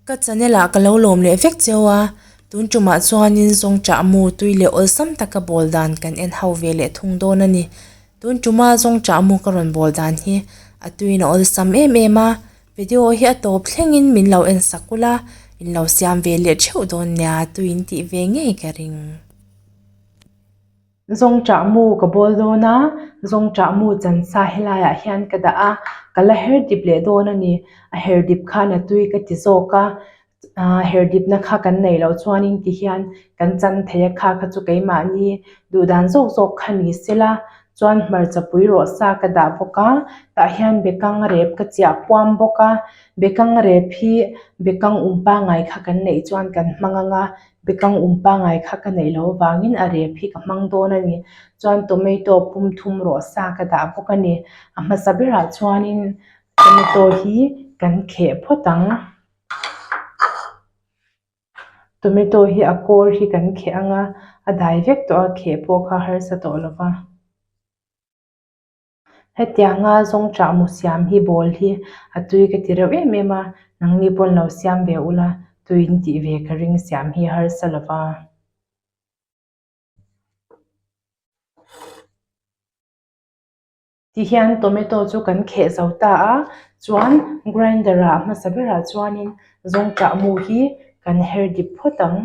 Ka channel ah ka lo lawm leh vek cheu a, tun tumah chuanin zawngṭah mu tui leh awlsam taka bawl dan kan en ho ve leh thung dawn a ni. Tun tuma zawngṭah mu ka rawn bawl dan hi a tuiin a awlsam em em a, video hi a tawp thlengin min lo en sak ula, in lo siam ve leh theuh dawn nia tuiin tih ve ngei ka ring. Zawngṭah mu ka bawl dawn a, zawngṭah mu chan sa helaiah hian ka dah a, ka la her dip leh dawn a ni. A her dip khan a tui ka ti zawk a, aaa her dipna kha kan neih loh chuanin ti hian kan chan thei a kha kha chu keimahni duh dan zawk zawk kha ni sela chuan hmarcha pui rawh sa ka dah bawk a, tah hian bekang rep ka chiah puam bawk a, bekang rep hi bekang um pangngai kha kan neih chuan kan hmang ang a. Bekang um pangngai kha ka neih loh avangin a rep hi ka hmang dawn a ni. Chuan tomato pum thum rawh sa ka dah bawk a ni. A hmasa berah chuanin tomato hi kan kheh phawt ang. Tomato hi a kawr hi kan kheh ang a, a dai vek tawh a, kheh pawh kha harsa tawh lo va. Hetianga zawngṭah mu siam hi bawl hi a tui ka ti reuh em em a, nangni pawn lo siam ve ula tuiin tih ve ka ring siam hi harsa lo va. Tihian tomato chu kan kheh zo ta a, chuan grinder ah hmasa berah chuanin zawngṭah mu hi kan her dip phawt ang.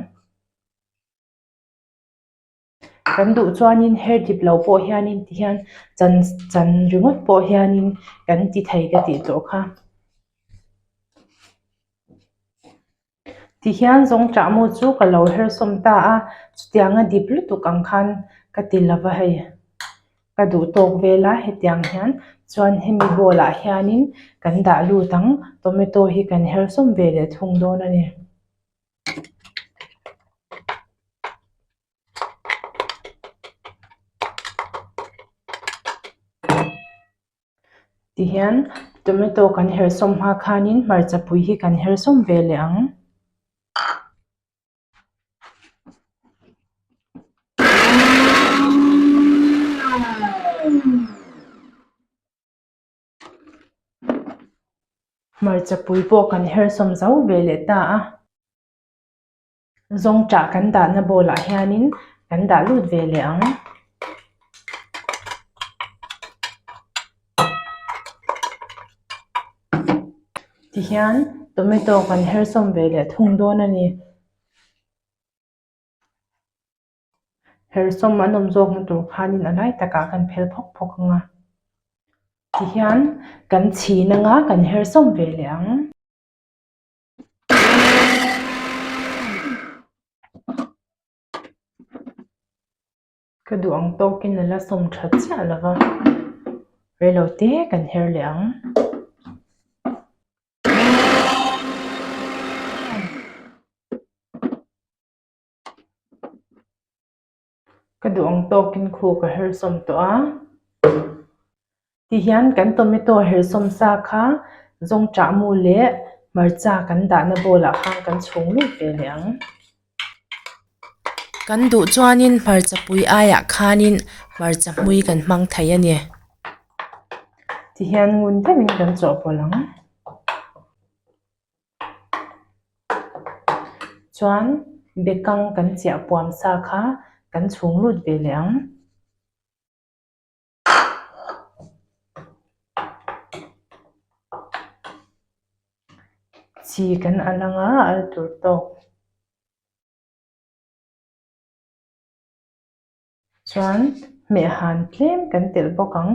Kan duh chuanin her dip lo pawh hianin ti hian chan chan ringawt pawh hianin kan ti thei ka tih tawh kha. Ti hian zawngṭah mu chu ka lo her sawm ta a, chutianga dip lutuk ang khan ka ti lo va hei. Ka duh tawk vel a hetiang hian chuan hemi bowl ah hianin kan dah lut ang tomato hi kan her sawm ve leh thung dawn a ni. Tihian tomato kan her sawm hma khanin hmarcha pui hi kan her sawm ve leh ang. Hmarcha pui pawh kan her sawm zo ve leh ta a. Zawngṭah kan dahna bowl ah hianin kan dah lut ve leh ang. Tihian tomato kan her sawm ve leh thung dawn a ni. Hersawm an awm zawkna tur khanin a lai takah kan phel phawk phawk ang a, tihian kan chhin anga kan hersawm ve leh ang. Ka duh ang tawkin a la sawm tha chiah lo va, reilote kan her leh ang. Ka duh ang tawkin khu ka her sawm tawh a, tihian kan tomato her sawm sa kha zawngṭah mu leh hmarcha kan dahna bowl ah khan kan chhung lut ve leh ang. Kan duh chuanin hmarcha pui aiah khanin hmarcha hmui kan hmang thei a ni. Tihian ngun deuhin kan chawhpawlh ang. Chuan bekang kan chiah puam sa kha kan chhung lut ve leh ang. Chi kan al anga al tur tawk. Chuan hmehhan tlem kan telh bawk ang.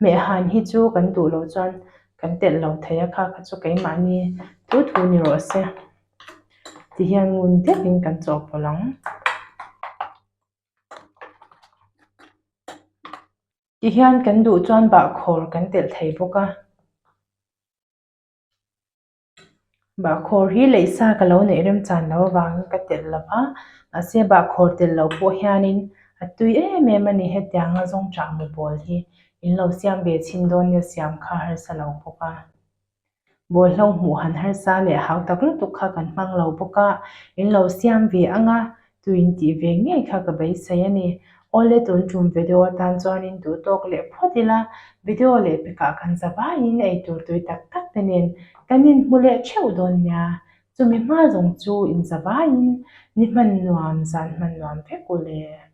Hmehhan hi chu kan duh loh chuan kan telh lo thei a kha kha chu keimahni thu thu ni rawh se. Tihian ngun deuhin kan chawhpawlh ang. Tihian kan duh chuan bahkhawr kan telh thei bawk a. Bahkhawr hi lehsa ka lo neih remchan loh avangin ka telh lo va, mahse bahkhawr telh loh pawh hianin a tui em em a ni hetianga zawngṭah mu bawl hi in lo siam ve chhin dawn nia siam kha harsa lo bawk a. Bawlhlo hmuh han harsa leh hau tak lutuk kha kan hmang lo bawk a, in lo siam ve ang a, Tuin tih ve ngei kha ka beisei a ni. Awle tun tum video atan chuanin duh tawk leh phawt ila, video leh pekah kan za vaiin eitur tui tak tak te nen kan inhmu leh theuh dawn nia. Chumi hma zawng chu inzavaiin ni hman nuam zan hman nuam vek u le.